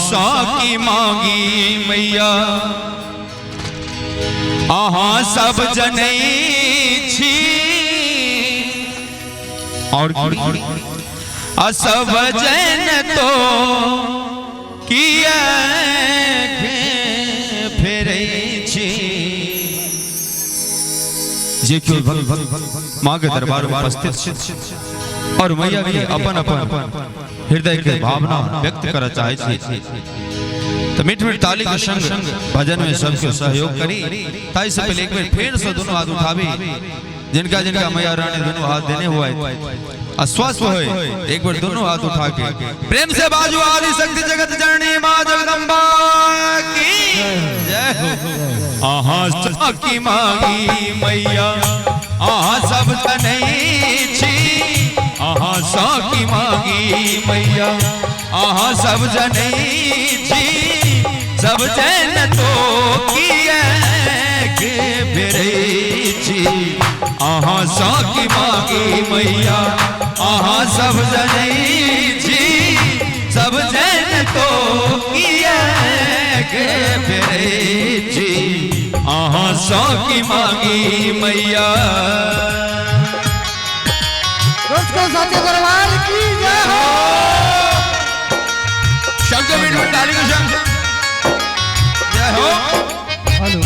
सँ की मांगी मैया, अहाँ सब जनै छी। और आ सब जन तो किया फेरै छी। जे केओ भक्त माँ के दरबार में उपस्थित छी और मैया के अपन अपन हृदय के भावना व्यक्त करऽ चाहे छी, तो मीठ मीठ ताली के संग भजन में सबके सहयोग करी। ताहि से पहले एक बेर फेर से दोनों हाथ उठाबी, जिनका जिनका मैया रानी दोनों हाथ देने हुआ अस्वस्थ होए, एक बार दोनों हाथ उठा के प्रेम से बाजू आदि शक्ति जगत जननी माँ जगदम्बा की जय हो। अहाँ की मांगी मैया, अहाँ सब जनै छी। अहाँ सँ की मांगी मैया, अहाँ सब जनै छी। सब जन तो किया के फेरै छी। अहाँ सँ की मांगी मैया, अहाँ सब जनै छी। सब जन तो किया के फेरै छी। अहाँ सँ की मांगी मैया। साचे दरबार की जय हो। शब्द मिनट ताली के संग जय हो। हेलो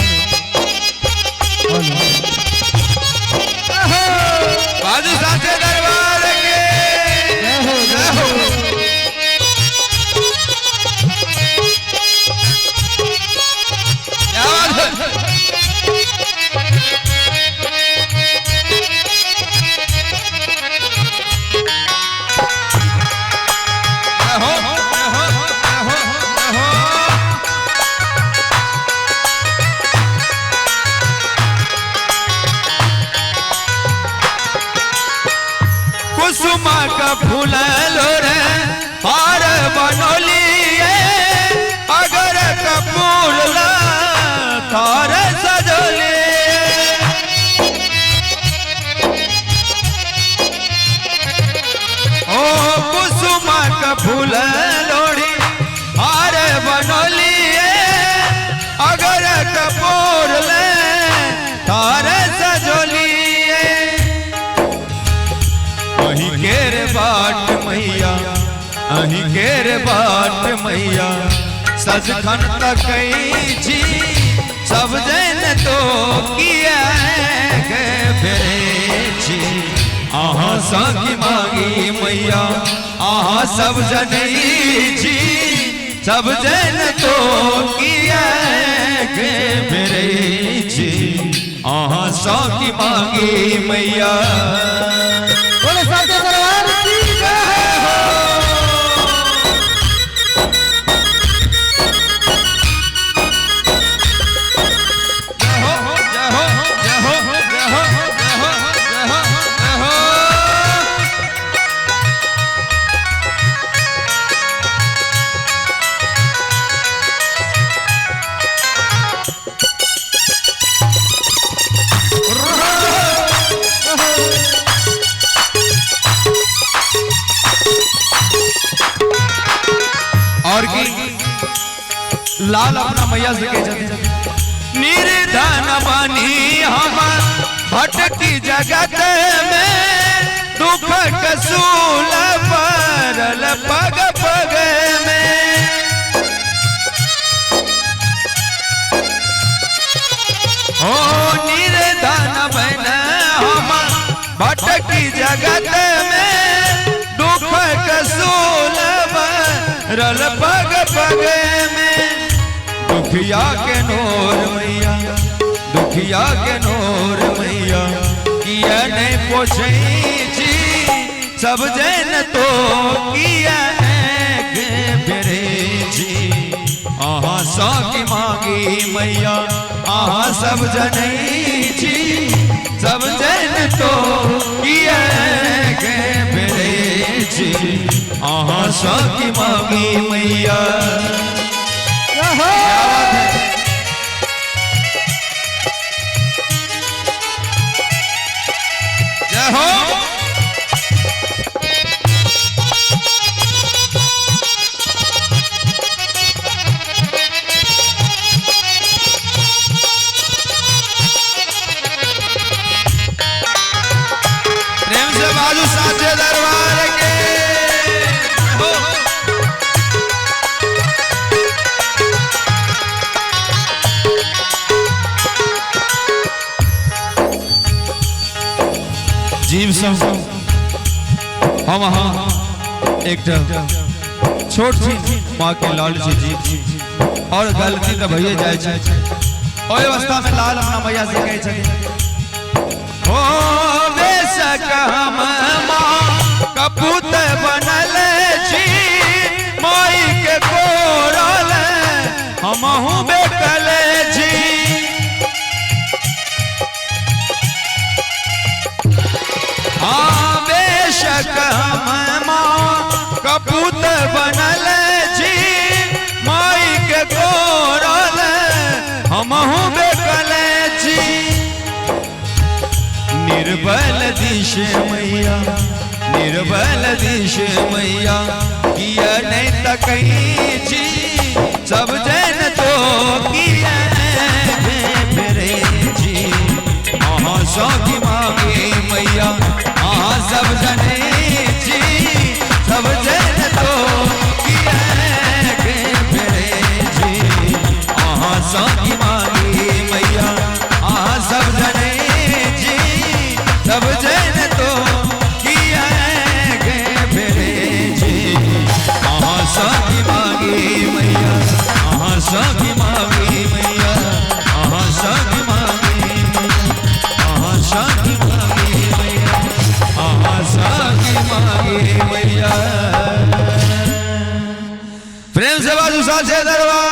हेलो बाजू साचे दरबार के जय हो, जय हो। क्या बात है। जय हो, जय हो, जय हो, जय हो। कुसुम का फूल रे हार बनोलिए, अगर कपूर ला थार सजोलिए। ओ कुसुम का फूल लोड़ी हार बनोलिए, अगर कपूर ले थार सजोलिए। अहीं केर बाट मैया, अहीं केर बाट मैया, सजखन तकै छी। सब जन तो किया के फेरै छी। अहाँ सँ की मांगी मैया, अहाँ सब जनै छी। सब जन तो किया के फेरै छी। अहाँ सँ की मांगी मैया। बोले साचे दरबार की जय हो। जय हो, जय हो, जय हो, जय हो, जय हो, जय हो, जय हो। और की लाल अपना मैया से कह जाते, निर्धन बनी हम भटकी जगत में, दुख कसूल परल पग पग में। ओ निर्धन बन हम भटकी जगत में, दुख कसूल परल पग पग में। दुखिया के नोर मैया, दुखिया के नोर मैया, किया नहीं पोछै छी। सब जन तो किया के फेरै छी। अहाँ सँ की मांगी मैया, अहाँ सब जनै छी। सब जन तो किया के फेरै छी। अहाँ सँ की मांगी मैया। जय हो। क्या बात है। जय हो। सब हम अहाँ एकटा छोट छी माँ के लाल छी जीव छी और गलती तऽ भइए जाइ छै। ओहि अवस्था में लाल अपना मैया से कहै छथिन, ओ बेशक हम माँ कपूत बनल छी, माई के कोरल हमहूँ बेकल छी। हाँ बेशक हम माँ कपूत बनल छी, माई के कोरल हमहूँ बेकल छी। निर्बल दिश मैया, निर्बल दिश मैया, किया नहीं तकै छी, सब जन तो किया फिरे छी। अहाँ सखी मांगे मैया, अहाँ सब जने छी, सब जन तो किया फिरे छी। अहाँ सखी मांगे मैया, अहाँ सब जने छी, सब जन तो किया फिरे छी। अहाँ सखी मांगे मैया, अहाँ सखी मांगे मैया, अहाँ सखी मांगे मैया, अहाँ सखी मांगे मैया, अहाँ सखी मांगे मैया। प्रेम से बाजू साचे दरबार।